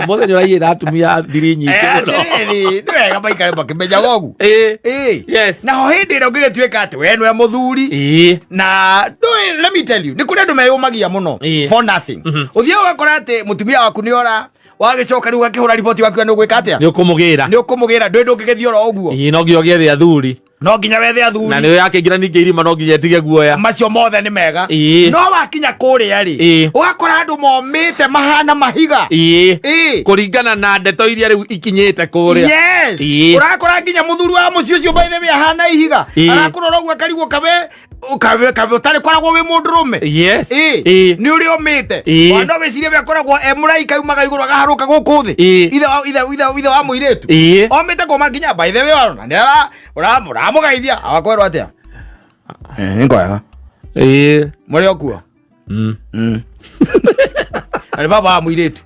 Ũmũthĩ nĩ ũraiyĩra atumia thiri nyingĩ mũno. Atĩrĩrĩ, nĩ wega maikare makĩmenyaga ũguo. Naho hĩndĩ ĩrĩa ũngĩgĩtuĩka atĩ we nĩwe mũthuri, na ndũĩ, let me tell you, nĩ kũrĩ andũ meyũmagia mũno for nothing. Ũthiaga ũgakora atĩ mũtumia waku nĩ ora, wagĩcoka rĩu ũgakĩhũra riboti wakiuga nĩ ũgwĩka atĩa? Nĩ ũkũmũgĩra. Nĩ ũkũmũgĩra, ndũĩ ndũngĩgĩthiĩ oro ũguo. Ĩĩ, no nginya ũgĩethe athuri. No nginya wethe Na athuri. nĩ yakĩingĩra ningĩ irima, no nginya ĩtige guoya. Macio mothe nĩ mega. No wakinya kũrĩa rĩ, ũgakora andũ momĩte mahana mahiga. Kũringana na ndeto iria rĩu ikinyĩte kũrĩa. Yes. Ũrakora nginya mũthuri wa mũciĩ ũcio, by the way, ahana ihiga. Arakũrora ũguo akarigwo kabe ũtarĩ koragwo wĩ mũndũrũme. Nĩ ũrĩa ũmĩte. Ona no wĩcirie we akoragwo e mũraika umaga igũrũ agaharũka gũkũ thĩ. Ithe wa mũirĩtu omĩte kũma nginya, by the way, ona nĩ ara ũramũgeithia agakwĩrwo atĩa? Nĩngwega. Mũrĩ o kuo? Na nĩ baba wa mũirĩtu.